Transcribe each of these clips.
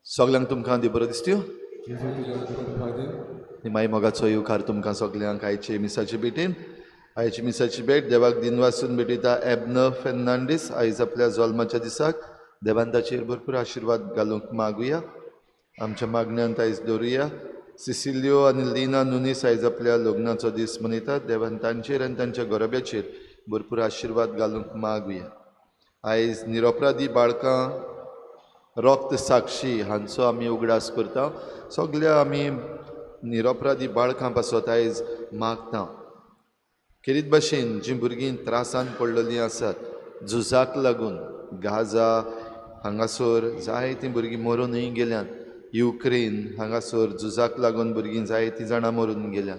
सगल्यांक तुमकां दी बरो दिसत्यो माई मोगाचो येवकार तुमकां सगल्यांक आयचे मिसाचे भेटीन. आयची मिसाची भेट देवाक दिनवासून भेटयता एबन फेर्नांडीस आयज आपल्या जल्माच्या दिसाक देवान ताचेर भरपूर आशिर्वाद घालूंक मागुया. आमच्या मागण्यांत आयज दवरुया. सिसिलियो आनी लिना नुनीस आयज आपल्या लग्नाचो दीस मनयतात. देवान तांचेर आनी तांच्या घराब्याचेर भरपूर आशिर्वाद घालूंक मागुया. आयज निरपराधी बाळकां रक्त साक्षी हांचो आमी उगडास करता. सगल्या आमी निरपराधी बाळकां पासत आयज मागता. खेरीत भाशेन जीं भुरगीं त्रासान पडलेलीं आसात झुजाक लागून, गाजा हांगासर जायतीं भुरगीं मरूनय गेल्यात, युक्रेन हांगासर झुजाक लागून भुरगीं जायतीं जाणां मरून गेल्यात,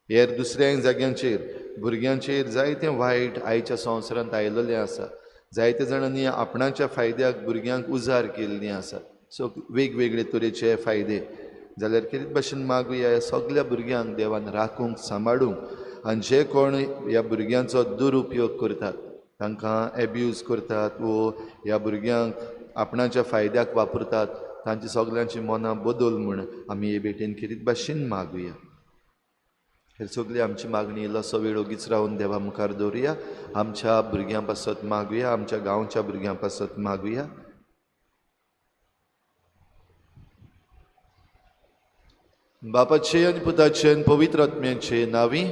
हेर दुसऱ्याय जाग्यांचेर भुरग्यांचेर जायतें वायट आयच्या संवसारांत आयलेलें आसा. जायते जाणांनी आपणाच्या फायद्याक भुरग्यांक उजार केल्लीं आसात. सो वेगवेगळे तरेचे फायदे जाल्यार खेरीत भाशेन मागुया ह्या सगल्या भुरग्यांक देवान राखूंक सांबाळूंक आनी जे कोण ह्या भुरग्यांचो दुरुपयोग करतात, तांकां एब्यूज करतात वो ह्या भुरग्यांक आपणाच्या फायद्याक वापरतात, तांची सगल्यांची मनां बदल म्हूण आमी हे भेटेन खेरीत भाशेन मागुया. हे सगळी आमची मागणी इल्लोसो वेळ ओगीच रावन देवा मुखार दवरुया. आमच्या भुरग्यां पासत मागुया, आमच्या गांवच्या भुरग्यां पासत मागुया. बापाचे आनी पुताचे आनी पवित्र आत्म्याचे नांवी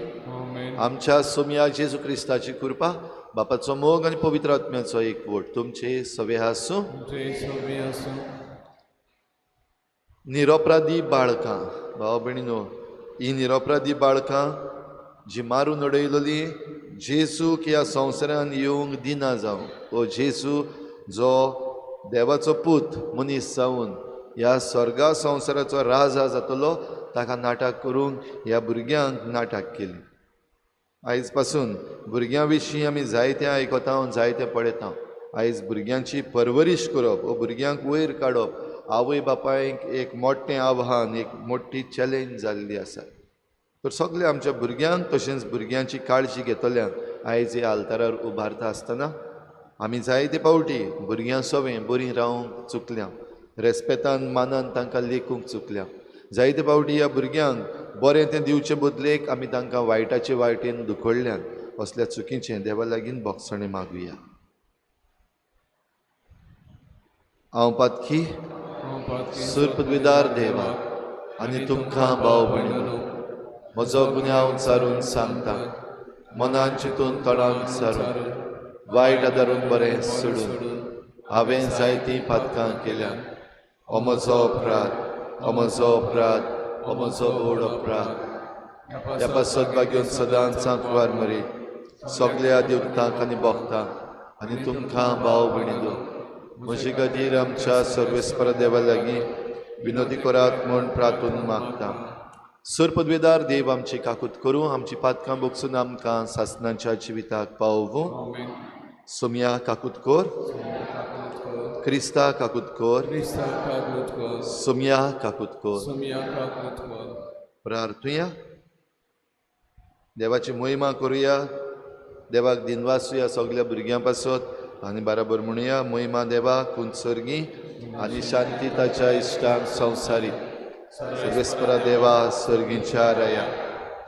आमच्या सोमया जेजू क्रिस्ताची कृपा, बापाचो मोग आनी पवित्र आत्म्याचो एकवट तुमचे सवे आसूं. निरपराधी बाळकां, भाव भयणीनो, ही निरपराधी बाळकां जी मारून उडयलेली जेजूक ह्या संवसारान येवंक दिना जावं, ओ जेजू जो देवाचो पूत मनीस जावन ह्या स्वर्गा संवसाराचो राजा जातलो, ताका नाटक करूंक ह्या भुरग्यांक नाटक केली. आयज पासून भुरग्यां विशीं आमी जायतें आयकता, जायतें पळयता. आयज भुरग्यांची परवरीश करप वो भुरग्यांक वयर काडप आवय बापायक एक मोठें आव्हान, एक मोठी चॅलेंज जाल्ली आसा. तर सगळे आमच्या भुरग्यांक तशेंच भुरग्यांची काळजी घेतल्यांक आयज ह्या आल्तारार उबारता आसतना आमी जायते फावटी भुरग्यां सवें बरीं रावंक चुकल्या, रेस्पेतान मानान तांकां लेखूंक चुकल्या. जायते फावटी ह्या भुरग्यांक बरें तें दिवचे बदलेक आमी तांकां वायटाचे वायटेन दुखडल्यान. असल्या चुकीचें देवा लागीं भोगसणें मागुया. हांव पातकी सुरपदवीदार देवा आनी तुमकां भाव भयणीनो म्हजो गुन्यांव सारून सांगता, मनान चिंतून तोंडान सारून वायट आदारून बरें सोडून हांवें जायतीं पातकां केल्यात. हो म्हजो अपराध, हो म्हजो अपराध, हो म्हजो व्हड अपराध. ह्या पासत बागेवन सदांच सांकवार मरी सगल्या देवतांक आनी भोगतांक आनी तुमकां भाव भयणीनो म्हजे खातीर आमच्या सर्वेस्पर देवा लागीं विनोदी करात म्हूण प्रार्थून मागता. सरपदवेदार देव आमची काकूत करूं, आमची पातकां बोगसून आमकां सासनाच्या जिविताक पावोवं. सोमया काकूत कर, क्रिस्ता काकूत कर, सोमया काकूत कर. प्रार्थुया. देवाची महिमा करुया, देवाक दिनवासुया सगल्या भुरग्यां पासत आनी बराबर म्हणुया, महिमा देवा कुंत सर्गी आनी शांती ताच्या इश्टांक संवसारीत. सर्वेस्परा देवा सर्गीच्या राया,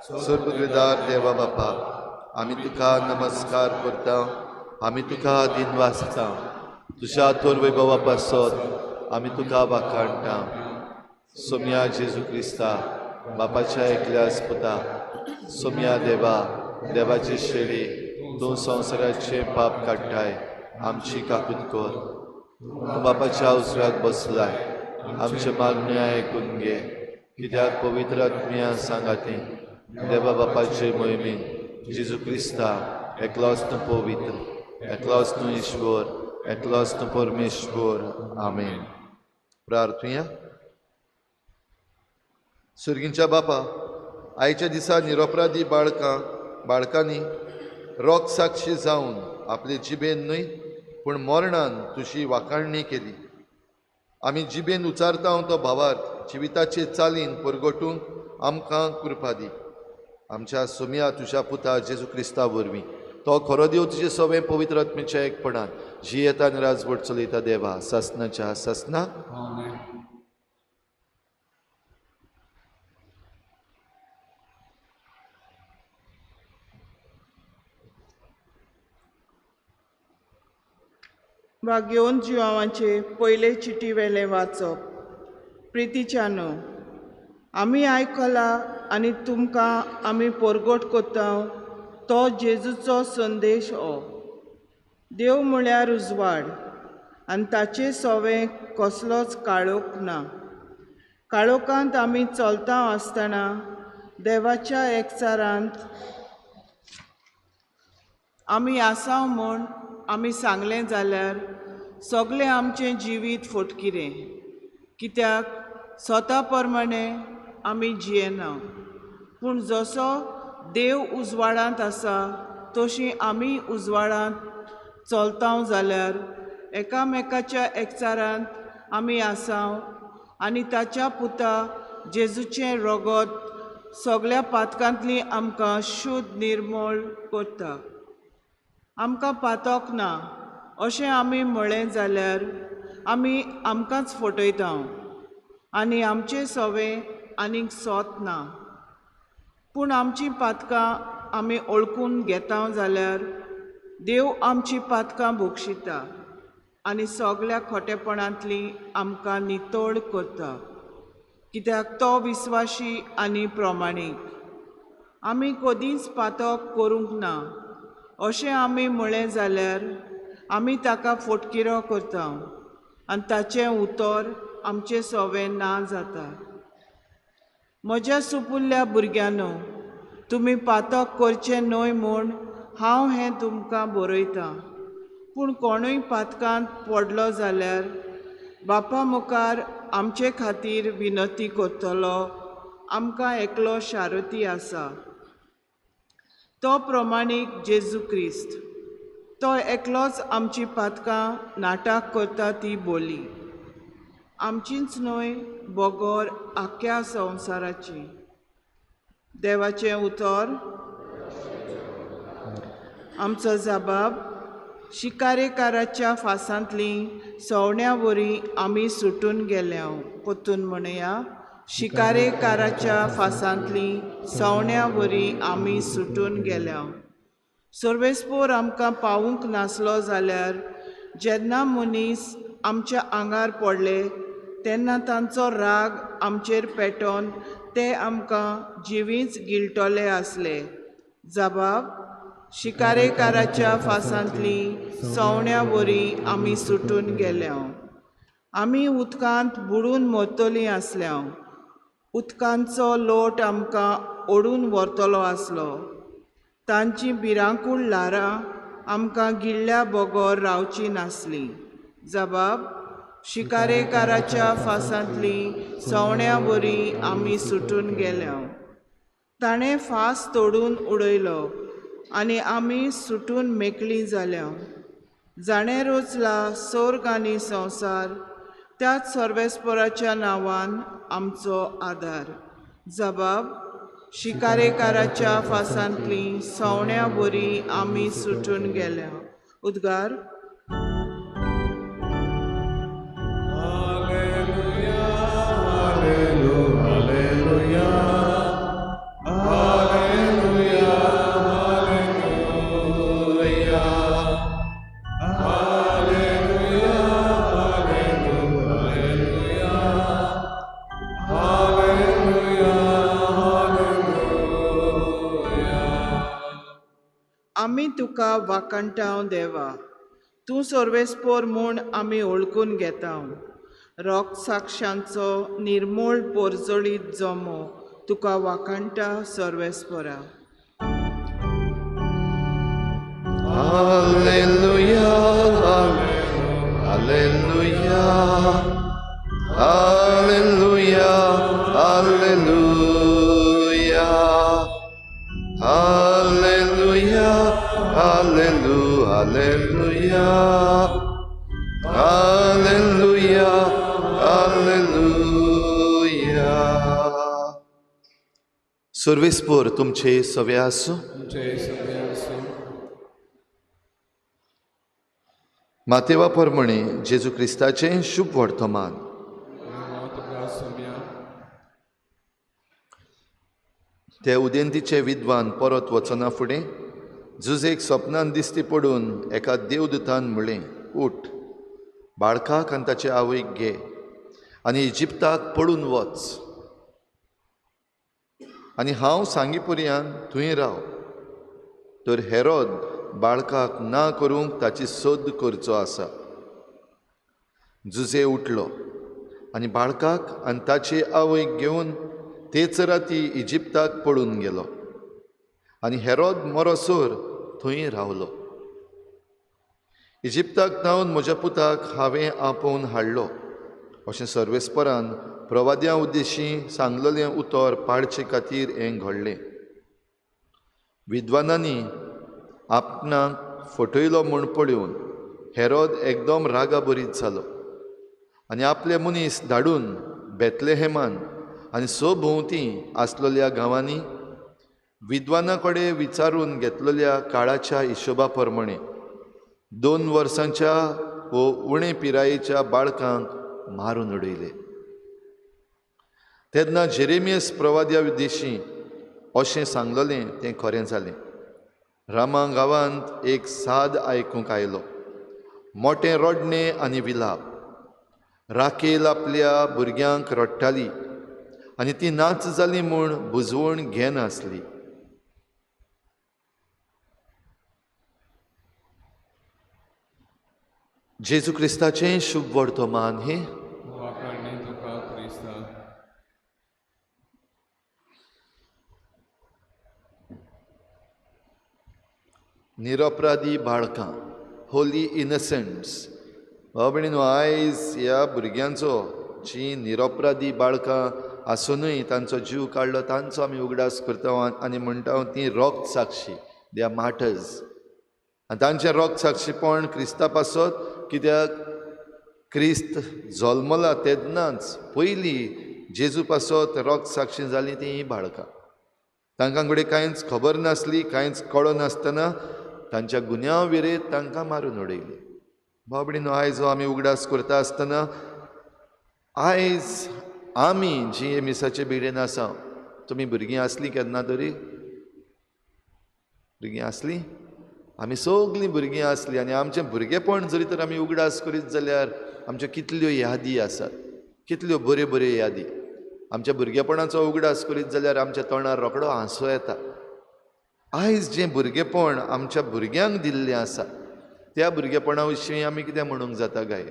सर्वदार देवा बापा, आमी तुका नमस्कार करता, आमी तुका दिनवासता. तुज्या थोर वैभवा पासत आमी तुका वाखाणटा. सोमया जेजू क्रिस्ता बापाच्या एकल्यास पुता, सोमया देवा देवाची शेळी, तूं संवसाराचें पाप काडटाय, आमची काकूत कर. तूं बापाच्या उजव्याक बसलाय, आमचे मागण्यो आयकून घे, कित्याक पवित्र आत्म्या सांगाती देवा बापाचे मोहिमेन जेजू क्रिस्ता एकलोच तूं पवित्र, एकलोच तूं ईश्वर, एकलोच तूं परमेश्वर. आमेन. प्रार्थुया. सुर्गींच्या बापा, आयच्या दिसा निरपराधी बाळकांनी रोग साक्षी जावन आपले जिबेन न्हय पूण मरणान तुजी वाखाणणी केली. आमी जिबेन उचारता तो भावार्थ जिविताचे चालीन परगटूंक आमकां कृपा दी. आमच्या सोम्या तुज्या पुता जेजू क्रिस्ता वरवीं, तो खरो देव तुजे सवें पवित्र आत्म्याच्या एकपणान जियेता आनी राजवट चलयता देवा सासनाच्या सासना. भाग्यवंत जिवांचे पयले चिटी वेलें वाचप. प्रितीच्यानो, आमी आयकला आनी तुमकां आमी परगट करता तो जेजूचो संदेश हो. देव म्हळ्यार उजवाड आनी ताचे सोवें कसलोच काळोख ना. काळोखांत आमी चलता आसतना देवाच्या एकचारांत आमी आसा म्हूण आमी सांगलें जाल्यार सगळें आमचें जिवीत फटकिरें, कित्याक स्वता प्रमाणे आमी जियेना, पूण जसो देव उजवाडांत आसा तशी आमी उजवाडांत चलता जाल्यार एकामेकाच्या एकचारांत आमी आसा आनी ताच्या पुता जेजूचें रगत सगळ्या पातकांतली आमकां शुद्ध निर्मूळ करता. आमकां पातक ना अशें आमी म्हळें जाल्यार आमी आमकांच फटयता आनी आमचें सवें आनीक सोत ना. पूण आमचीं पातकां आमी ओळखून घेता जाल्यार देव आमचीं पातकां भोगशिता आनी सगळ्या खोटेपणांतलीं आमकां नितळ करता, कित्याक तो विस्वाशी आनी प्रमाणीक. आमी कदींच पातक करूंक ना अशें आमी म्हळें जाल्यार आमी ताका फटकिरो करता आनी ताचें उतर आमचें सवें ना जाता. म्हज्या सुपुल्ल्या भुरग्यांनो, तुमी पातक करचें न्हय म्हूण हांव हें तुमकां बरयतां. पूण कोणूय पातकांत पडलो जाल्यार बापा मुखार आमचे खातीर विनंती करतलो आमकां एकलो शारती आसा, तो प्रमाणीक जेजू क्रिस्त. तो एकलोच आमची पातकां नाटक करता ती बोली आमचीच न्हय बगर आख्ख्या संवसाराची. देवाचें उतर. आमचो जबाब. शिकारेकाराच्या फासांतली सवण्या वरी आमी सुटून गेल्या. परतून म्हणया, शिकारेकाराच्या फासांतली सवण्या वरी आमी सुटून गेल्या. सर्वेस्पोर आमकां पावूंक नासलो जाल्यार जेन्ना मनीस आमच्या आंगार पडले तेन्ना तांचो राग आमचेर पेटोवन ते आमकां जिवींच गिळटले आसले. जबाब. शिकारेकाराच्या फासांतली सवण्या वरी आमी सुटून गेल्या. आमी उदकांत बुडून मरतलीं आसल्या. उदकांचो लोट आमकां ओडून व्हरतलो आसलो. तांची भिरांकूळ ल्हारां आमकां गिळ्ळ्या बगर रावची नासली. जबाब. शिकारेकाराच्या फासांतली सवण्या वरी आमी सुटून गेल्या. ताणें फास तोडून उडयलो आनी आमी सुटून मेकळीं जाल्या. जाणें रचला सर्ग आनी संवसार त्याच सर्वेस्पराच्या नांवान आमचो आदार. जबाब. शिकारेकाराच्या फासांतली सवण्या वरी आमी सुटून गेल्या. उद्गार. आमी तुका वाखाणटांव देवा, तूं सर्वेस्पोर म्हूण आमी वळखून घेतांव। रोग साक्षांचो निर्मूळ पोरजोळीत जमो तुका वाखाणटा सर्वेस्पोरा। Alleluia, alleluia, alleluia, alleluia, alleluia, alleluia, alleluia, alleluia. सर्वेस्पोर तुमचे सवे आसूं। मातेवा प्रमाणे जेजू क्रिस्ताचें शुभ वर्तमान। ते उदेंतीचे विद्वान परत वचना फुडें जुजेक सपनान दिश्टी पडून एका देवदूतान म्हळें, उठ, बाळकाक आनी ताचे आवयक घे आनी इजिप्ताक पळून वच आनी हांव सांगी पर्यंत थंय राव। तर हेरोद बाळकाक ना करूंक ताची सोद करचो आसा। जुजे उठलो आनी बाळकाक आनी ताचे आवयक घेवन तेच राती इजिप्ताक पळून गेलो आनी हेरोद मरोसर थंय रावलो। इजिप्ताक धांवन म्हज्या पुताक हांवें आपोवन हाडलो अशें सर्वेस्परान प्रवाद्यां उद्देशी सांगलेलें उतर पाळचे खातीर हें घडलें। विद्वानांनी आपणाक फटयलो म्हूण पळोवन हेरोद एकदम रागाभरीत जालो आनी आपले मनीस धाडून बेतलेहेमान आनी सभोंवती आसलेल्या गांवांनी विद्वाना कडेन विचारून घेतलेल्या काळाच्या हिशोबा प्रमाणे 2 वर्सांच्या वो उणे पिरायेच्या बाळकांक मारून उडयले। तेन्ना जेरेमियस प्रवाद्या विदेशी अशें सांगलेलें तें खरें जालें। रामा गांवांत एक साद आयकूंक आयलो, मोटें रडणें आनी विलाप। राकेल आपल्या भुरग्यांक रडटाली आनी ती नाच जाली म्हूण बुजवण घेनासली। जेजू क्रिस्ताचें शुभ वर्तमान हें। निरपराधी बाळकां, होली इनोसंट्स। भाव भयणीनो, आयज ह्या भुरग्यांचो जी निरपराधी बाळकां आसुनूय तांचो जीव काडलो तांचो आमी उगडास करता आनी म्हणटा ती रोग साक्षी, they are martyrs. आनी तांचें रोग साक्षीपण क्रिस्ता पासत, कित्याक क्रिस्त जल्मला तेन्नाच पयलीं जेजू पासत रोग साक्षी जाली ती हीं बाळकां। तांकां कडेन कांयच खबर नासली, कांयच कळनासतना तांच्या गुन्यांव विरेत तांकां मारून उडयली। भाव भयणीनो, आयज हो आमी उगडास करता आसतना आयज आमी जी मिसाचे बिडेन आसा, तुमी भुरगीं आसलीं केन्ना तरी? भुरगीं आसलीं? आमी सगलीं भुरगीं आसलीं आनी आमचें भुरगेपण जरी तर आमी उगडास करीत जाल्यार आमच्यो कितल्यो यादी आसात, कितल्यो बऱ्यो बऱ्यो यादी। आमच्या भुरगेपणाचो उगडास करीत जाल्यार आमच्या तोंडार रोखडो हांसो येता। आयज जें भुरगेपण आमच्या भुरग्यांक दिल्लें आसा त्या भुरगेपणा विशीं आमी कितें म्हणूंक जाता काय?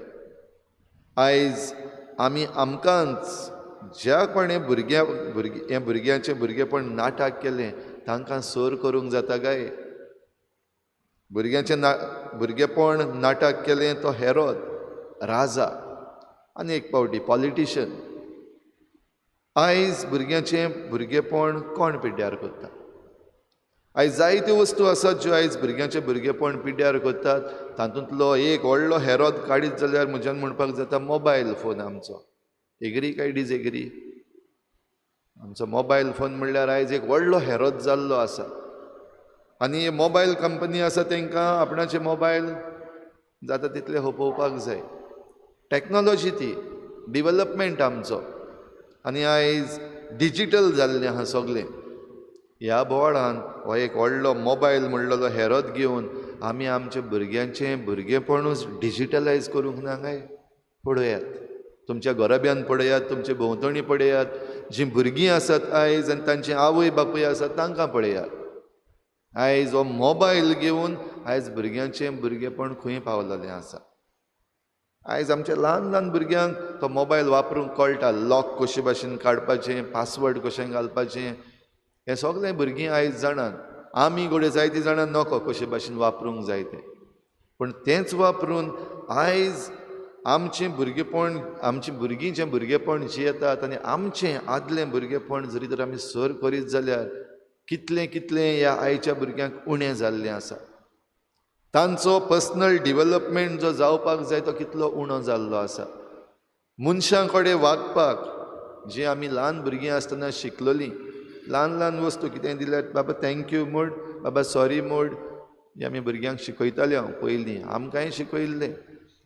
आयज आमी आमकांच ज्या कोणें हें भुरग्यांचें भुरगेपण नाटक केलें तांकां सर करूंक जाता काय? भुरग्यांचें भुरगेपण नाटक केलें तो हेरोद राजा आनी एक पावटी पॉलिटिशन। आयज भुरग्यांचें भुरगेपण कोण पिड्ड्यार करता? आयज जायत्यो वस्तू आसात ज्यो आयज भुरग्यांचें भुरगेपण पिड्ड्यार करतात। तातूंतलो एक व्हडलो हेरोद काडीत जाल्यार म्हज्यान म्हणपाक जाता मोबायल फोन आमचो। एग्री काय डिसएग्री? आमचो मोबायल फोन म्हणल्यार आयज एक व्हडलो हेरोद जाल्लो आसा आनी मोबायल कंपनी आसा तांकां आपणाचे मोबायल जाता तितले खपोवपाक जाय। टॅक्नोलॉजी ती डिवलपमेंट आमचो आनी आयज डिजिटल जाल्लें आहा सगळें। ह्या बोवाळान हो एक व्हडलो मोबायल म्हणलेलो हेरोद घेवन आमी आमच्या भुरग्यांचें भुरगेपणूच डिजिटलायज करूंक ना काय? पळयात तुमच्या घराब्यान, पळयात तुमचे भोंवतणी, पळयात जीं भुरगीं आसात आयज आनी तांचे आवय बापूय आसात तांकां पळयात। आयज हो मोबायल घेवन आयज भुरग्यांचें भुरगेपण खंय पावलेलें आसा. आयज आमच्या ल्हान ल्हान भुरग्यांक तो मोबायल वापरूंक कळटा, लॉक कशे भाशेन काडपाचें, पासवर्ड कशें घालपाचें, हें सगळें भुरगीं आयज जाणात. आमी घडये जायतीं जाणां नको कशे भाशेन वापरूंक जाय तें, पूण तेंच वापरून आयज आमचें भुरगेपण, आमचीं भुरगीं जें भुरगेपण जियेतात आनी आमचें आदलें भुरगेपण जरी तर आमी सर करीत जाल्यार कितलें कितलें ह्या आयच्या भुरग्यांक उणें जाल्लें आसा. तांचो पर्सनल डिवलपमेंट जो जावपाक जाय तो कितलो उणो जाल्लो आसा. मनशां कडेन वागपाक जी आमी ल्हान भुरगीं आसतना शिकलोलीं, ल्हान ल्हान वस्तू कितेंय दिल्यार बाबा thank you म्हण, बाबा सॉरी म्हण, हें आमी भुरग्यांक शिकयताले. हांव पयलीं आमकांय शिकयल्लें.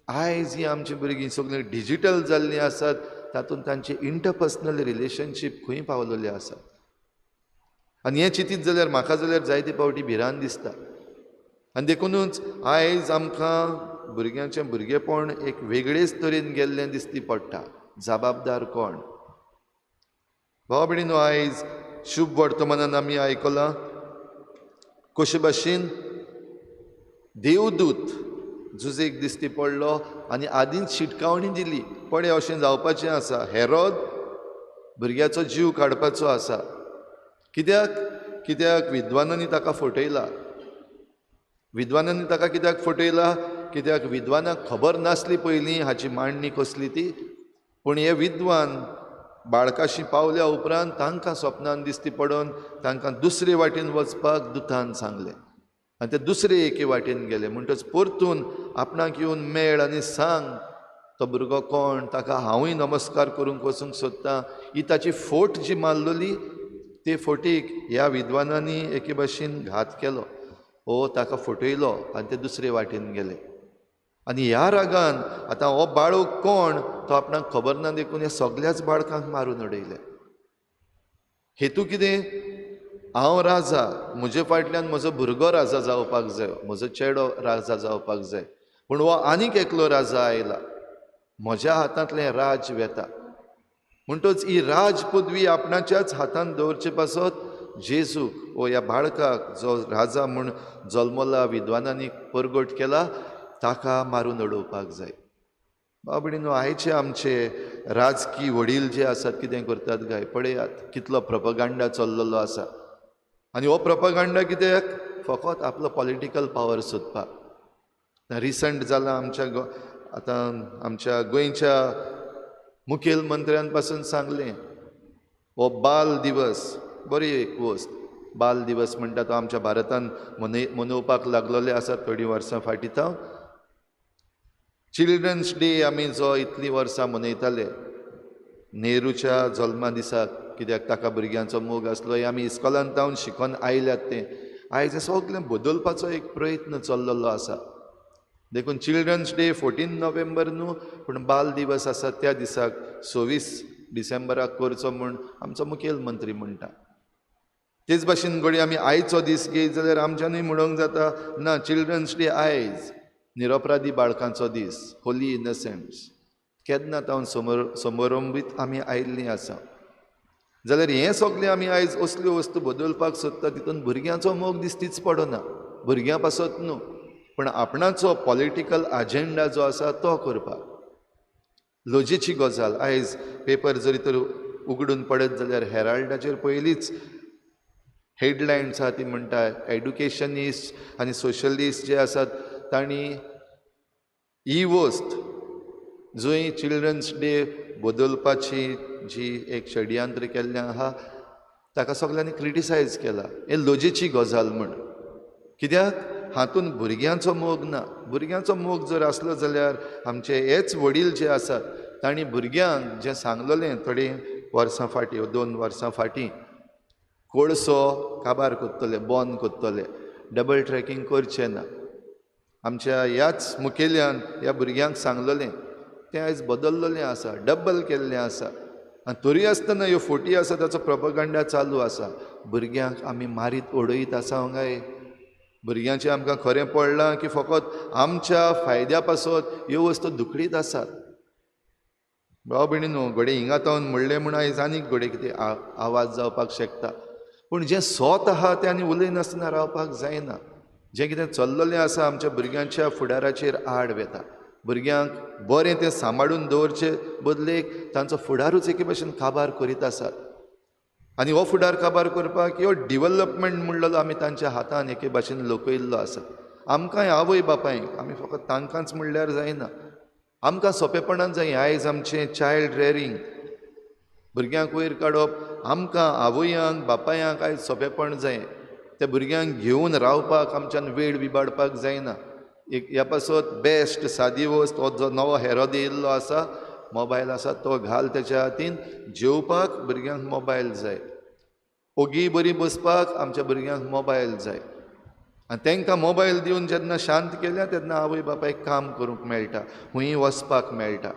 आयज ही आमची भुरगीं सगळीं डिजीटल जाल्लीं आसात, तातूंत तांचे इंटरपर्सनल रिलेशनशीप खंय पावलेले आसात. आनी हें चिंतीत जाल्यार म्हाका जाल्यार जायते फावटी भिरांत दिसता. आनी देखुनूच आयज आमकां भुरग्यांचें भुरगेपण एक वेगळेच तरेन गेल्लें दिसती पडटा. जबाबदार कोण? भाव भयणीनो, आयज शुभ वर्तमानान आमी आयकलां कशे भाशेन देवदूत जुजेक दिसती पडलो आनी आदींच शिटकावणी दिली, पळय अशें जावपाचें आसा, हेरोद भुरग्याचो जीव काडपाचो आसा. कित्याक? कित्याक विद्वानांनी ताका फटयला. विद्वानांनी ताका कित्याक फटयला? कित्याक विद्वानाक खबर नासली पयलीं हाची मांडणी कसली ती. पूण हे विद्वान बाळकाशी पावल्या उपरांत तांकां सपनान दिसती पडून तांकां दुसरे वाटेन वचपाक दुतान सांगलें आनी ते दुसरे एके वाटेन गेले. म्हणटच परतून आपणाक येवन मेळ आनी सांग तो भुरगो कोण, ताका हांवूय नमस्कार करूंक वचूंक सोदतां. ही ताची फोट जी मारलेली ते फोटीक ह्या विद्वानांनी एके भाशेन घात केलो, ओ ताका फटयलो आनी ते दुसरे वाटेन गेले. आनी ह्या रागान आतां हो बाळक कोण तो आपणाक खबर ना देखून ह्या सगल्याच बाळकांक मारून उडयले. हेतू कितें? हांव राजा, म्हजे फाटल्यान म्हजो भुरगो राजा जावपाक जाय, म्हजो चेडो राजा जावपाक जाय, पूण हो आनीक एकलो राजा आयला, म्हज्या हातांतलें राज वेता. म्हणटच ही राज पदवी आपणाच्याच हातांत दवरचे पासत जेजूक वो ह्या बाळकाक जो राजा म्हूण जल्मला, विद्वानांनी परगट केला, ताका मारून उडोवपाक जाय. बाबडीनो, आयचे आमचे राजकी वडील जे आसात कितें करतात काय पळयात, कितलो प्रपगांडा चल्लेलो आसा. आनी हो प्रपगांडा कित्याक? फकत आपलो पॉलिटिकल पावर सोदपाक. रिसंट जाला आमच्या आतां आमच्या गोंयच्या मुखेल मंत्र्यान पासून सांगलें, हो बाल दिवस बरी एक वस्त, बाल दिवस म्हणटा तो आमच्या भारतान मनोवपाक लागलेले आसात थोडीं वर्सां फाटीं. तो चिल्ड्रन्स डे आमी जो इतलीं वर्सां मनयताले नेहरूच्या जल्मा दिसाक, कित्याक ताका भुरग्यांचो मोग आसलो, हें आमी इस्कॉलान तावन शिकोन आयल्यात. तें आयज हें सगळें बदलपाचो एक प्रयत्न चल्लेलो आसा. देखून चिल्ड्रन्स डे 14 नोव्हेंबर न्हू, पूण बाल दिवस आसा त्या दिसाक 26 डिसेंबराक करचो म्हूण आमचो मुखेल मंत्री म्हणटा. तेच भाशेन घडये आमी आयचो दीस घेयत जाल्यार आमच्यानूय म्हणूंक जाता ना, चिल्ड्रन्स डे आयज निरपराधी बाळकांचो दीस, होली इनोसंट्स, केन्ना तावन समरंबीत आमी आयिल्लीं आसा. जाल्यार हें सगळें आमी आयज असल्यो वस्तू बदलपाक सोदता, तितून भुरग्यांचो मोग दिसतीच पडना, भुरग्यां पासत न्हू, पूण आपणाचो पॉलिटिकल आजेंडा जो आसा तो करपाक. लजेची गजाल, आयज पेपर जरी तर उगडून पडत जाल्यार हेराल्डाचेर पयलींच हेडलायन्स आहा ती म्हणटा एड्युकेशनिस्ट आनी सोशलिस्ट जे आसात तांणी ही वस्त जंय चिल्ड्रन्स डे बदलपाची जी एक षडयंत्र केल्लें आहा ताका सगल्यांनी क्रिटिसायज केला, हें लजेची गजाल म्हूण. कित्याक? हातूंत भुरग्यांचो मोग ना. भुरग्यांचो मोग जर आसलो जाल्यार आमचे हेच वडील जे आसात तांणी भुरग्यांक जें सांगलेलें थोडीं वर्सां फाटीं, 2 वर्सां फाटीं, कोळसो काबार करतले, बंद करतले, डबल ट्रॅकिंग करचें ना, आमच्या ह्याच मुखेल्यान ह्या भुरग्यांक सांगलेलें, तें आयज बदल्लेलें आसा, डबल केल्लें आसा. आनी तरी आसतना ह्यो फोटी आसा ताचो प्रपगांडा चालू आसा. भुरग्यांक आमी मारीत उडयत आसा काय? भुरग्यांचें आमकां खरें पडलां की फकत आमच्या फायद्या पासत ह्यो वस्तू दुखडीत आसात. भाव भयणीनो, घडये हिंगा तावन म्हणलें म्हूण आयज आनीक घडये कितें आवाज जावपाक शकता, पूण जें सोत आहा तें आनी उलयनासतना रावपाक जायना. जें कितें चल्ललें आसा आमच्या भुरग्यांच्या फुडाराचेर आड वेता. भुरग्यांक बरें तें सांबाळून दवरचे बदलेक तांचो फुडारूच एके भशेन काबार करीत आसात. आनी हो फुडार काबार करपाक ह्यो डिवलपमेंट म्हणलेलो आमी तांच्या हातान एके भाशेन लोकयल्लो आसा. आमकांय आवय बापायक आमी फकत तांकांच म्हणल्यार जायना, आमकां सोंपेपणान जाय. आयज आमचें चायल्ड रेयरींग, भुरग्यांक वयर काडप, आमकां आवयांक बापायांक आयज सोंपेपण जाय. त्या भुरग्यांक घेवन रावपाक आमच्यान वेळ विबाडपाक जायना. एक ह्या पासत बेस्ट सादी वस्त हो जो नवो हेरोद येयल्लो आसा, मोबायल आसा, तो घाल तेच्या हातीन. जेवपाक भुरग्यांक मोबायल जाय, ओगी बरी बसपाक आमच्या भुरग्यांक मोबायल जाय. आनी तांकां मोबायल दिवन जेन्ना शांत केल्या तेन्ना आवय बापायक काम करूंक मेळटा, हुंय वचपाक मेळटा.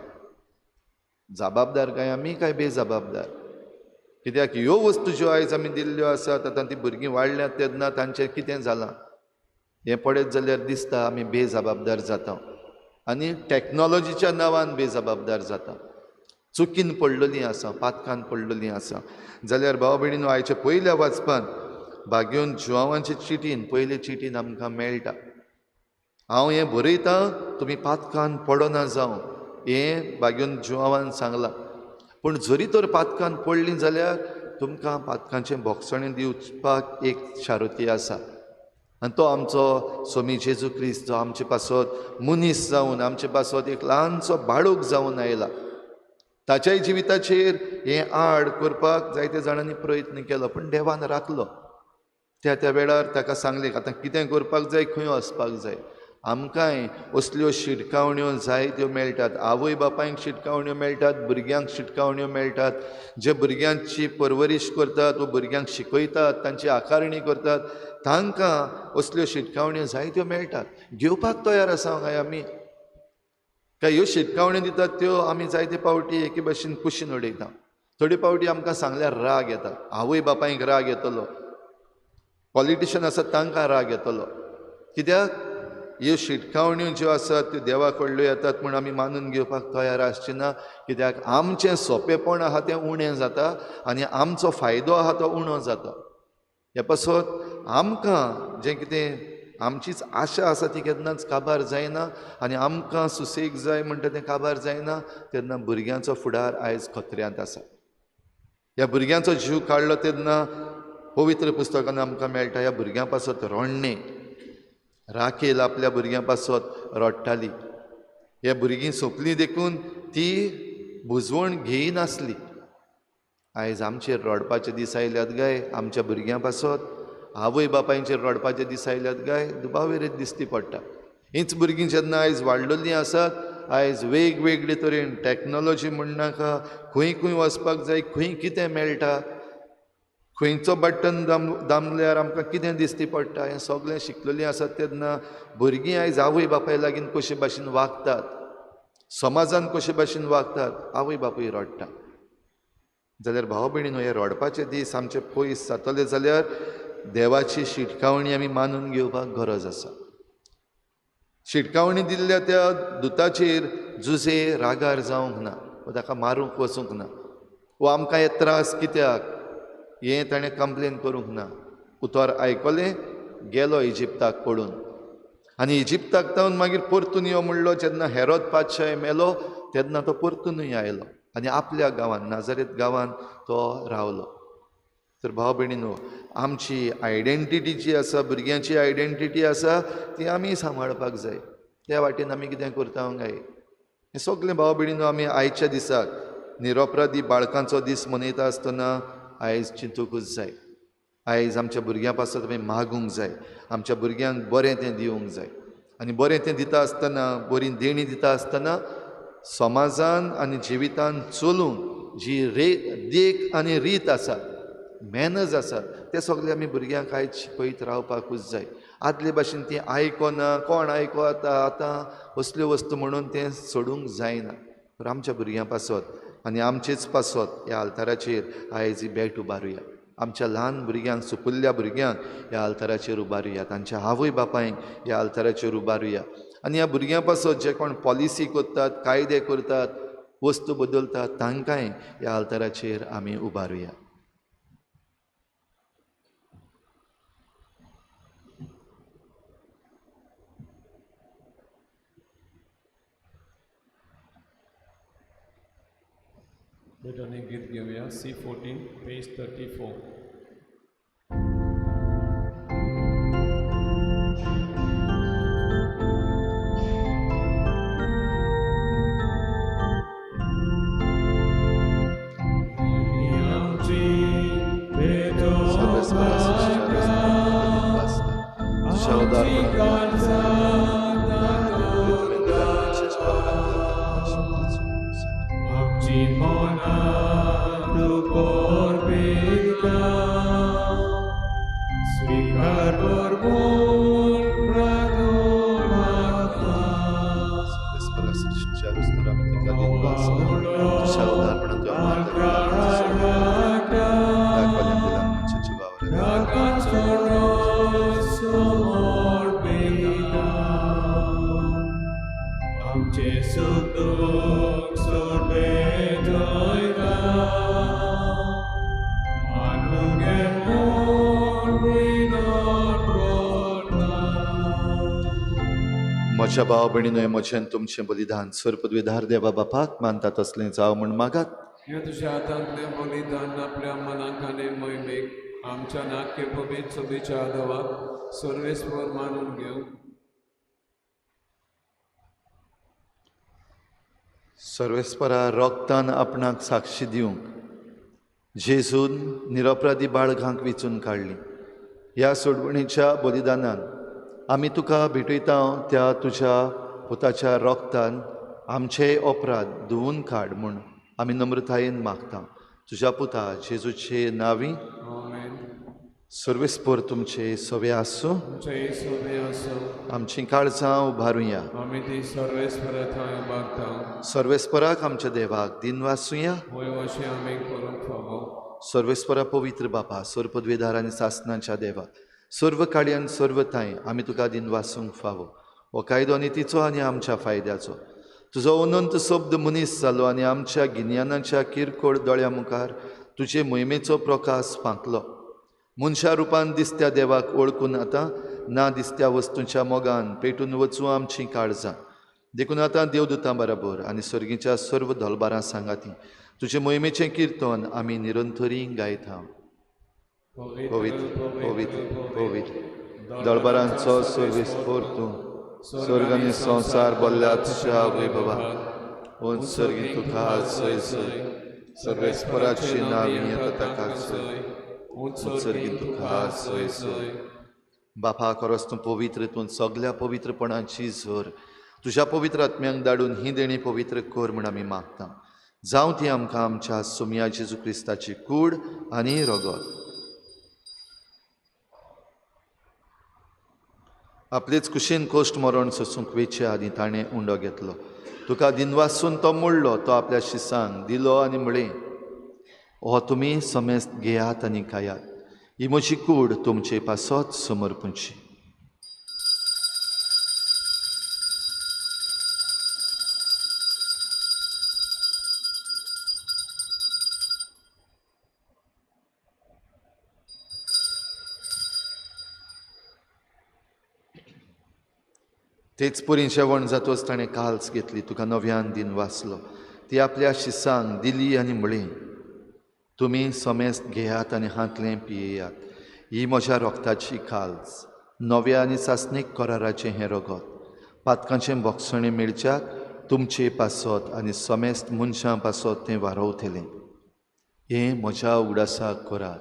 जबाबदार काय आमी काय बेजबाबदार? कित्याक ह्यो वस्तू ज्यो आयज आमी दिल्ल्यो आसात, आतां ती भुरगीं वाडल्यात तेन्ना तांचें कितें जालां हें पळयत जाल्यार दिसता आमी बेजबाबदार जाता आनी टॅक्नोलॉजीच्या नांवान बेजबाबदार जाता. चुकीन पडलेलीं आसा, पातकान पडलेलीं आसा. जाल्यार भाव भयणीनो, आयच्या पयल्या वाचपान भाग्योन जुवांवांचे चिटीन, पयले चिटीन आमकां मेळटा, हांव हें बरयतां तुमी पातकान पडना जावं, हें भाग्योन जुवांवान सांगलां. पूण जरी तर पातकान पडलीं जाल्यार तुमकां पातकांचें भोगसणें दिवपाक एक शारुती आसा, आनी तो आमचो स्वामी जेजू क्रिस्त, जो आमचे पासत मनीस जावन, आमचे पासत एक ल्हानसो बाळूक जावन आयला. ताच्याय जिविताचेर हें आड करपाक जायते जाणांनी प्रयत्न केलो, पूण देवान राखलो. त्या त्या वेळार ताका सांगलें आतां कितें करपाक जाय, खंय वचपाक जाय. आमकांय असल्यो शिटकावण्यो जायत्यो मेळटात. आवय बापायक शिटकावण्यो मेळटात, भुरग्यांक शिटकावण्यो मेळटात. जे भुरग्यांची परवरीश करतात वो भुरग्यांक शिकयतात, तांची आकारणी करतात, तांकां असल्यो शिटकावण्यो जायत्यो मेळटात. घेवपाक तयार आसा काय आमी? काय ह्यो शिटकावण्यो दितात त्यो आमी जायते पावटी एके भशेन कुशीन उडयता. थोडे पावटी आमकां सांगल्यार राग येता, आवय बापायक राग येतलो, पॉलिटिशन आसात तांकां राग येतलो. कित्याक ह्यो शिटकावण्यो ज्यो आसात त्यो देवा कडल्यो येतात म्हूण आमी मानून घेवपाक तयार आसची ना. कित्याक आमचें सोंपेपण आहा तें उणें जाता आनी आमचो फायदो आहा तो उणो जाता. ह्या पासत आमकां जें कितें आमचीच आशा आसा ती केन्नाच काबार जायना आनी आमकां सुसेग जाय म्हणटा तें काबार जायना. तेन्ना भुरग्यांचो फुडार आयज खतऱ्यांत आसा. ह्या भुरग्यांचो जीव काडलो तेन्ना पवित्र पुस्तकान आमकां मेळटा, ह्या भुरग्यां पासत रडणें. राखेल आपल्या भुरग्यां पासत रडटाली. ह्या भुरगीं सोंपलीं देखून ती बुजवण घेयनासली. आयज आमचेर रडपाचे दीस आयल्यात गाय आमच्या भुरग्यां पासत, आवय बापायचेर रडपाचे दीस आयल्यात गाय, दुबावेरीत दिसती पडटा. हींच भुरगीं जेन्ना आयज वाडलेलीं आसात, आयज वेगवेगळे तरेन टॅक्नोलॉजी म्हणनाका, खंय खंय वचपाक जाय, खंय कितें मेळटा, खंयचो बटन दामल्यार आमकां कितें दिसती पडटा, हें सगळें शिकलेलीं आसात. तेन्ना भुरगीं आयज आवय बापाय लागीं कशे भाशेन वागतात, समाजान कशे भाशेन वागतात, आवय बापूय रडटा. जाल्यार भाव भयणीनो, हे रडपाचे दीस आमचे पयस जातले जाल्यार देवाची शिटकावणी आमी मानून घेवपाक गरज आसा. शिटकावणी दिल्ल्या त्या दुताचेर जुजे रागार जावंक ना, वो ताका मारूंक वचूंक ना, वो आमकां हे त्रास कित्याक हें ताणें कंप्लेन करूंक ना. उतर आयकलें, गेलो इजिप्ताक पडून. आनी इजिप्ताक तावन मागीर परतून यो म्हणलो. जेन्ना हेरोद पातशाय मेलो तेन्ना तो परतूनय आयलो आनी आपल्या गांवान, नाजारेत गांवान तो रावलो. तर भाव भयणीनो, आमची आयडेंटिटी जी आसा, भुरग्यांची आयडेंटिटी आसा, ती आमी सांबाळपाक जाय. त्या वाटेन आमी कितें करता काय हें सगळें भाव भयणीनो आमी आयच्या दिसाक निरपराधी बाळकांचो दीस मनयता आसतना आयज चिंतूकूच जाय. आयज आमच्या भुरग्यां पासत आमी मागूंक जाय, आमच्या भुरग्यांक बरें तें दिवंक जाय. आनी बरें तें दिता आसतना, बरी देणी दिता आसतना समाजान आनी जिवितान चलूंक जी देख आनी रीत आसा, मॅनर्स आसात, ते सगळे आमी भुरग्यांक आयज शिकयत रावपाकूच जाय. आदले भाशेन ती आयकना, कोण आयको आतां आतां असल्यो वस्तू म्हणून तें सोडूंक जायना. तर आमच्या भुरग्यां पासत आनी आमचेच पासत ह्या आल्ताराचेर आयज ही भेट उबारुया. आमच्या ल्हान भुरग्यांक, सुपुल्ल्या भुरग्यांक ह्या आल्ताराचेर उबारुया, तांच्या आवय बापायंक ह्या आल्ताराचेर उबारुया. आनी ह्या भुरग्यां पासत जे कोण पॉलिसी करतात, कायदे करतात, वस्तू बदलतात, तांकांय ह्या आल्ताराचेर आमी उबारुया. भेटवणी गीत घेवया C14 page 34. म्हज्या भाव भयणीनो, म्हजें तुमचें बलिदान सर्वपदवीधार देवा बापाक मानता तसलें जावं म्हूण मागात. हें तुज्या हातांतलें बलिदान आपल्या मनाक आनी मोहिमेक आमच्या नाक्य पवित्र सोबीच्या देवाक सर्वेस्पर मानून घेवं. सर्वेस्परा रोगतान आपणाक साक्षी दिवंक जेजून निरपराधी बाळगांक वेंचून काडली. ह्या सोडवणीच्या बलिदानान आमी तुका भेटयता त्या तुज्या पुताच्या रोगतान आमचे अपराध धुवून काड म्हूण आमी नम्रतायेन मागता. तुज्या पुता जेजूचे नांवी. सर्वेस्पर तुमचे सवे आसूं. आमचीं काळजां उबारुया. सर्वेस्पराक आमच्या देवाक दिनवासुया. सर्वेस्परा पवित्र बापा, सर्वपदवीधार आनी सासनाच्या देवा, सर्व काळयान सर्व थांय आमी तुका दिनवासूंक फावो. हो कायदो आनी तिचो आनी आमच्या फायद्याचो. तुजो अनंत शब्द मनीस जालो आनी आमच्या गिन्यानाच्या किरकोळ दोळ्या मुखार तुजे मोहिमेचो प्रकाश फांकलो. मनशा रुपान दिसत्या देवाक वळखून आतां ना दिसत्या वस्तूंच्या मोगान पेटून वचूं आमचीं काळजां. देखून आतां देवदूतां बराबर आनी सर्गीच्या सर्व दलबारां सांगाती तुजे मोहिमेचें किर्तन आमी निरंतरी गायता. पवित्र पवित्र पवित्र दळबारांचो सर्वेस्पर तूं, स्वर्ग आनी संवसार भरल्या तुज्या वैभवान. उत्सर्गी तुका सय सय सर्वेस्पराची नांवी येता ताका सय उत्सर्गी तुका सय सय. बापा, खरोच तूं पवित्र, तूं सगल्या पवित्रपणाची झर. तुज्या पवित्र आत्म्यांक धाडून ही देणी पवित्र कर म्हूण आमी मागता. जावं ती आमकां आमच्या सोमया जेजू क्रिस्ताची कूड आनी रगत. आपलेच कुशीन कोश्ट मरण सोसूंक वेचे आदीं ताणें उंडो घेतलो. तुका दिनवासून तो मोडलो, तो आपल्या शिसांक दिलो आनी म्हळें, हो तुमी समेस्त घेयात आनी खायात, ही म्हजी कूड तुमचे पासत समर्पूची. तेच परी जेवण जातच ताणें काल्स घेतली, तुका नव्यान दिन वाचलो, ती आपल्या शिसांक दिली आनी म्हळें, तुमी समेस्त घेयात आनी हांतलें पियेयात, ही म्हज्या रोगताची काल्स, नव्या आनी सासणीक कराराचें हें रगत, पातकांचें भोगसणें मेळच्याक तुमचे पासत आनी समेस्त मनशां पासत तें वारोवतलें. हें म्हज्या उगडासाक करात.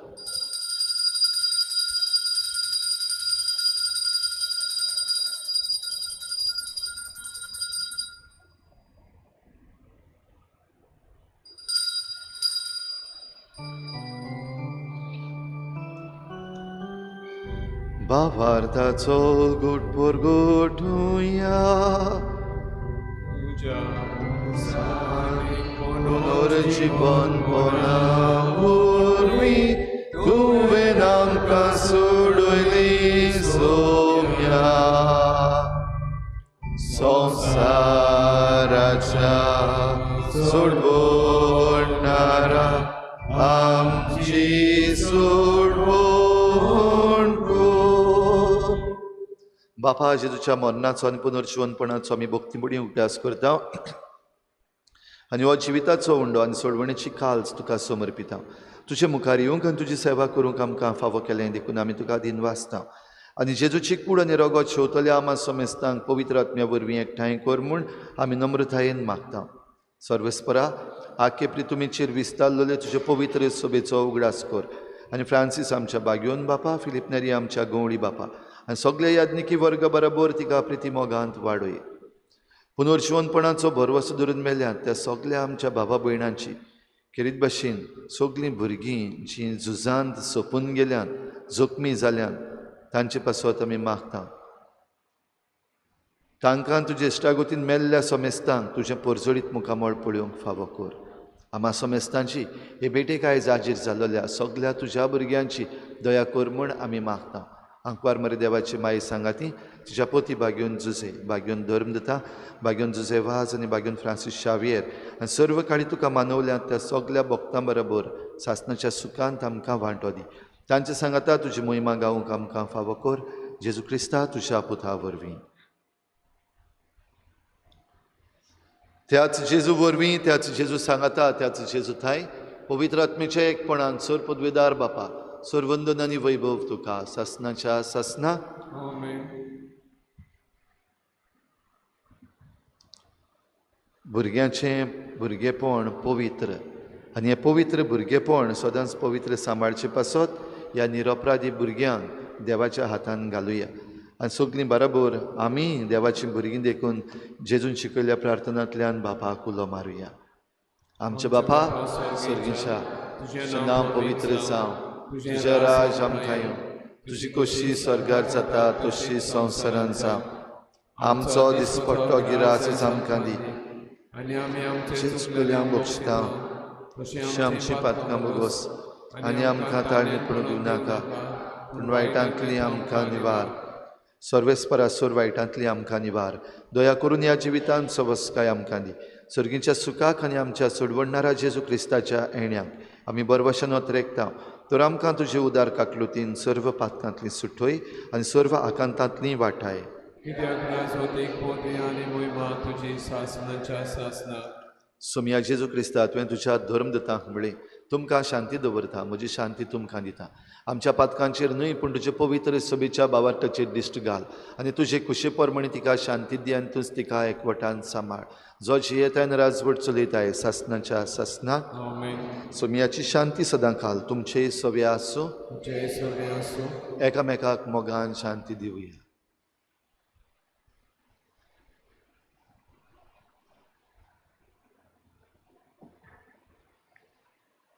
भावार्थाचो गुटपोर गोठुया पुनर्जीवनपणा वरवीं तुवें आमकां सोडयली सोम्या. संवसाराच्या सोडवणारा आमची सोडवण. बापा, जेजूच्या मरणाचो आनी पुनर्जिवनपणाचो आमी भक्तीमुडी उगडास करता आनी हो जिविताचो उंडो आनी सोडवणेची काल्स तुका समर्पिता. तुजे मुखार येवंक आनी तुजी सेवा करूंक आमकां फावो केलें देखून आमी तुका दिनवासता. आनी जेजूची कूड आनी रगत शेवतल्या आमा समेस्तांक पवित्र आत्म्या वरवीं एकठांय कर म्हूण आमी नम्रतायेन मागता. सर्वेस्परा आखे प्रितुमीचेर विस्तारलेले तुजे पवित्र सभेचो उगडास कर आनी फ्रांसीस आमच्या बाग्योन बापा, फिलीप नेरी आमच्या गंवळी बापा आनी सगळे याज्ञिकी वर्ग बरोबर तिका प्रिती मोगांत वाडय. पुनर्जिवनपणाचो भरवसो धरून मेल्यात त्या सगळ्या आमच्या बाबा भयणांची खेरीत भाशेन सगळीं भुरगीं जीं झुजांत सोंपून गेल्यात, जखमी जाल्यात तांचे पासत आमी मागता. तांकां तुजे इश्टागतीन मेल्ल्या समेस्तांक तुजें परजळीत मुखामळ पळोवंक फावो कर. आमा समेस्तांची हे भेटेक आयज हाजीर जाल्ल्या सगळ्या तुज्या भुरग्यांची दया कर म्हूण आमी मागता. आंकवार मरे देवाची माई सांगाती तुज्या पोती बाग्योन जुजे, बाग्योन धर्म दिता, बाग्योन जुजे वाज आनी बाग्योन फ्रांसीस शावियर आनी सर्व काळी तुका मानवल्यात त्या सगळ्या भक्तां बरोबर सासणाच्या सुखांत आमकां वांटो दी. तांचे सांगाता तुजी मोहिमा गावंक आमकां फावो कर. जेजू क्रिस्ता तुज्या पुता वरवीं. त्याच जेजू वरवीं, त्याच जेजू सांगाता, त्याच जेजू थांय पवित्र आत्मेच्या एकपणान सर पदवेदार बापा सर्वंदन आनी वैभव तुका सासनाच्या सासना. आमेन. भुरग्यांचें भुरगेपण पवित्र आनी हें पवित्र भुरगेपण सदांच पवित्र सांबाळचे पासत ह्या निरपराधी भुरग्यांक देवाच्या हातान घालुया. आनी सगळीं बरोबर आमी देवाचीं भुरगीं देखून जेजून शिकयल्ल्या प्रार्थनांतल्यान बापाक उलो मारुया. आमच्या बापा सर्गीच्या, तुजें नांव पवित्र जावं, तुजें राज आमकां येवं, तुजी कशी स्वर्गार जाता तशी संवसारान जावं. आमचो दिसपट्टो गिरास आमकां दी आनी आमी आमचे चुकल्यांक बक्षता तशी आमची पातकां भोगोस आनी आमकां ताळमेपणू दिवं नाका, पूण वायटांतली आमकां निवार. सर्वेस्परा सोर वायटांतली आमकां निवार. दया करून ह्या जिवितांत सवस्काय आमकां दी. सर्गीच्या सुखाक आनी आमच्या सोडवणणारा जेजू क्रिस्ताच्या येण्याक आमी बरवशान अत्रेकता. तर आमकां तुजे उदार काकलुतीन सर्व पातकांतली सुटय आनी सर्व आकांतांतली वाटाय. कित्याक राजवटीक पोती आनी मोहिमा तुजी सासनाच्या सासना. सोमया जेजू क्रिस्ता, तुवें तुज्या धर्म दितांक म्हळें, तुमकां शांती दवरता, म्हजी शांती तुमकां दिता. आमच्या पातकांचेर न्हय पूण तुजे पवित्र सभेच्या बावार्थाचेर दिश्ट घाल आनी तुजे कुशे प्रमाणे तिका शांती दी आनी तूंच तिका एकवटान सांबाळ. जो जियेताय आनी राजवट चलयताय सासनाच्या सासना. आमेन. सोमयाची शांती सदां खाल तुमचेय सव्या आसूं. तुमचेय सव्या आसूं. एकामेकाक मोगान शांती दिवया.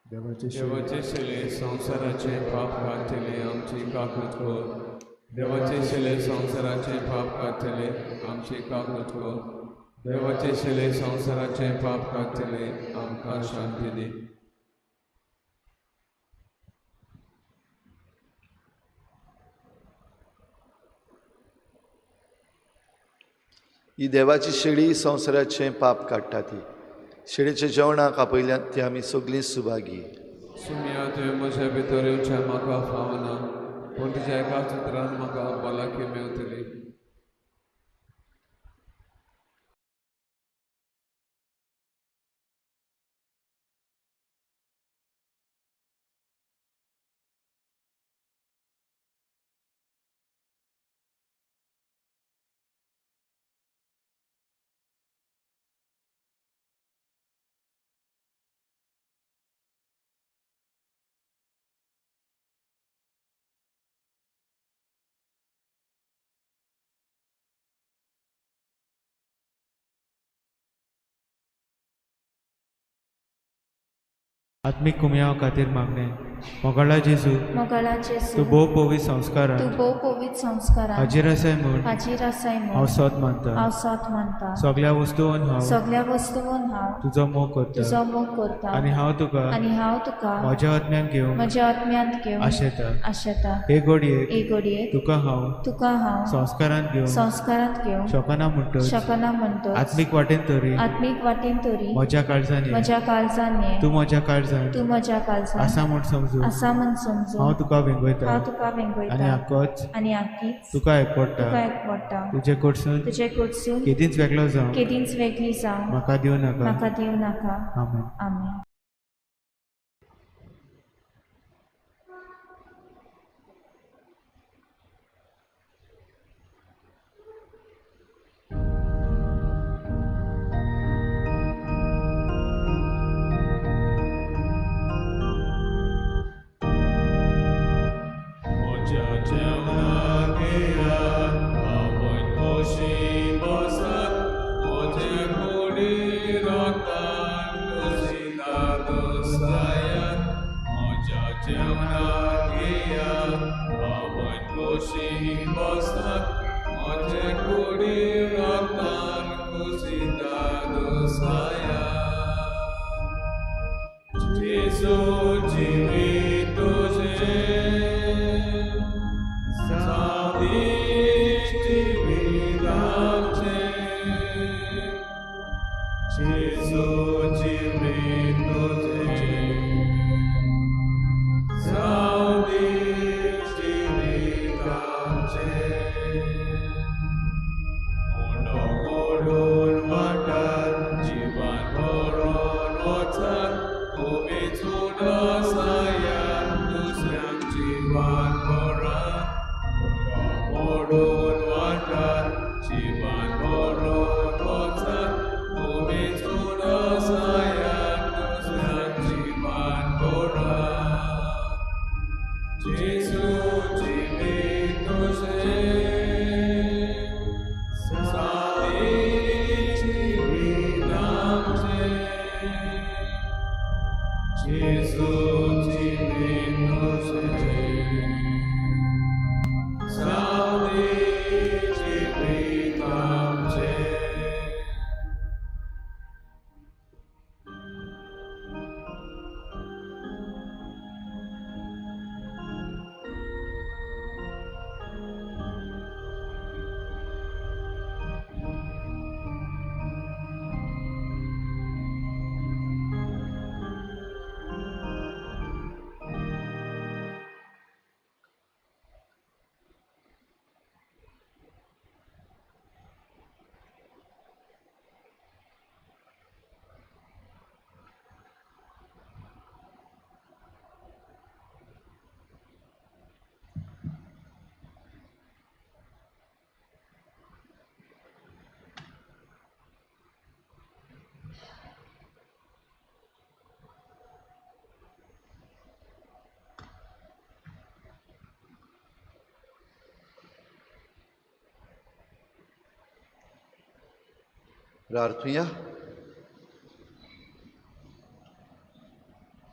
देवाचे शिले संवसाराचे पाप काडटले आमची काकूत कर. देवाचे शिले संवसाराचे पाप काडटले आमची काकूत कर. देवाचे शिले संवसाराचे पाप काडटले आमकां शांती दी. ही देवाची शेळी संवसाराचें पाप काडटा. ती शेळीच्या जेवणाक आपयल्यात ती आमी सगळीं सुभागी. सुमया, तुवें म्हज्या भितर येवचें म्हाका फावना, पूण तुज्या एकाच उतरान म्हाका भलायकी मेवतली. आत्मीक कुमयाव खातीर मागणें. मोगाळा जेजू, मोगाळा जेजू, तूं भोव पवित्र संस्कारान, तूं भोव पवित्र संस्कारान हाजीर आसाय म्हूण, हाजीर आसाय म्हूण हांव सत मानता, हांव सत मानता. सगळ्या वस्तून हांव, सगळ्या वस्तून हांव तुजो मोग करता, तुजो मोग करता आनी हांव तुका, आनी हांव तुका म्हज्या आत्म्यान घेवंक, म्हज्या आत्म्यांत घेवंक आशेता, आशेता. हे घडयेक, हे घडयेक तुका हांव, तुका हांव संस्कारांत घेवंक, संस्कारांत घेवंक शकना म्हणटच, शकना म्हणटच, आत्मीक वाटेन तरी, आत्मीक वाटेन तरी म्हज्या काळजान ये, म्हज्या काळजान ये, तूं म्हज्या काळजान, तूं म्हज्या काळजान आसा म्हूण समजून समजून आसा म्हूण समजून हांव तुका वेंगयता हांव तुका वेंगयता आनी आकोच आनी आकीच तुका एकवडटा तुका एकवडटा. तुजे कडसून तुजे कडसून केदींच वेगळो जावं केदींच वेगळी जावं म्हाका दिवं नाका. म्हाका दिवं नाका. आमेन. आमेन. प्रार्थुया.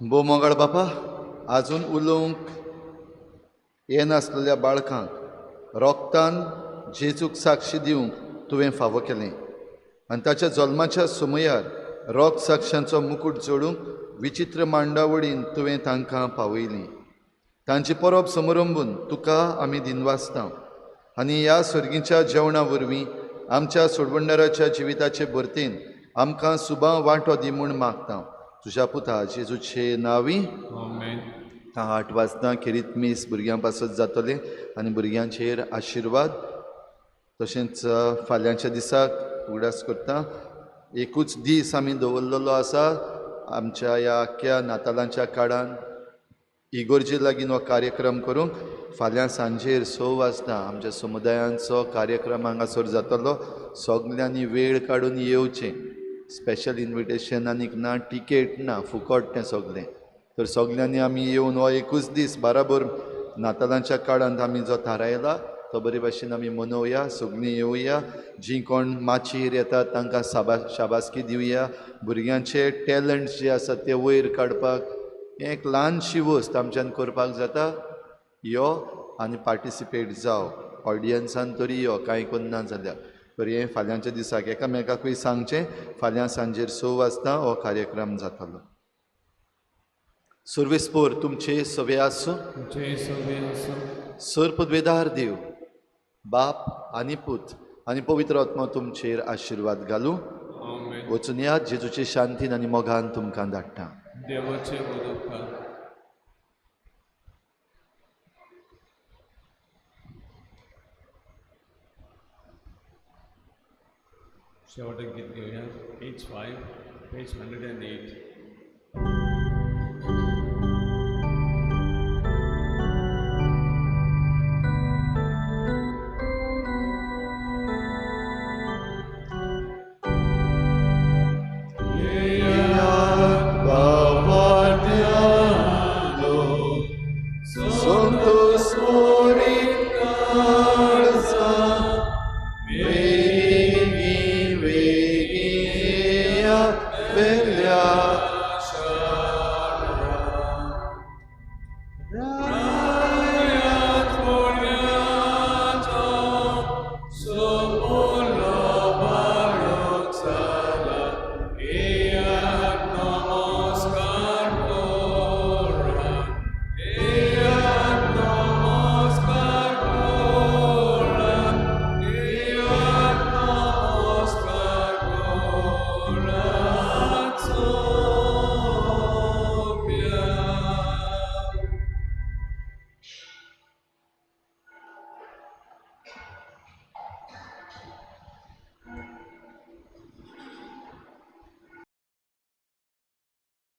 भोव मोगाळ बापा, आजून उलोवंक येनासलेल्या बाळकांक रोगतान जेजूक साक्षी दिवंक तुवें फावो केलें आनी ताच्या जल्माच्या समयार रोग साक्षांचो मुकूट जोडूंक विचित्र मांडावळीन तुवें तांकां पावयलीं. तांची परब समरंबून तुका आमी दिनवासता आनी ह्या सर्गीच्या जेवणा वरवीं आमच्या सोडवणदाराच्या जिविताचे भरतेन आमकां सुबा वांटो दी म्हूण मागता. तुज्या पुता जेजूचे नांवी. आमेन. 8 वाजता खेरीत मीस भुरग्यां पासत जातलें आनी भुरग्यांचेर आशिर्वाद. तशेंच फाल्यांच्या दिसाक उगडास करता, एकूच दीस आमी दवरलेलो आसा आमच्या ह्या आख्ख्या नातालांच्या काळान इगोर्जे लागीं हो कार्यक्रम करूंक. फाल्यां सांजेर 6 वाजता आमच्या समुदायांचो कार्यक्रम हांगासर जातलो. सगल्यांनी वेळ काडून येवचें. स्पेशल इन्विटेशन आनीक ना, टिकेट ना, फुकट तें सगलें. तर सगल्यांनी आमी येवन हो एकूच दीस बराबर नातालांच्या काळांत आमी जो थारायला तो बरे भाशेन आमी मनोवया. सगळीं येवया. जीं कोण माचयेर येतात तांकां शाबासकी दिवया. भुरग्यांचे टॅलंट्स जे आसात ते वयर काडपाक हें एक ल्हानशी वस्त आमच्यान करपाक जाता. यो आनी पार्टिसिपेट जाव. ऑडियन्सान तरी यो, कांय करना जाल्यार. तर हें फाल्यांच्या दिसाक एकामेकाकूय सांगचें. फाल्यां सांजेर 6 वाजता हो कार्यक्रम जातलो. सर्वेस्पोर तुमचे सवे आसूं. सर पदवेदार देव बाप आनी पूत आनी पवित्र आत्मा तुमचेर आशिर्वाद घालूं. वचून यात. जेजूचे शांतीन आनी मोगान तुमकां धाडटा. देवाचे उपकार. शेवटाक गीत घेवया, H 5, page 108. Santos moringarza, vegi vegia bella. Rayat Boryato, Sopo.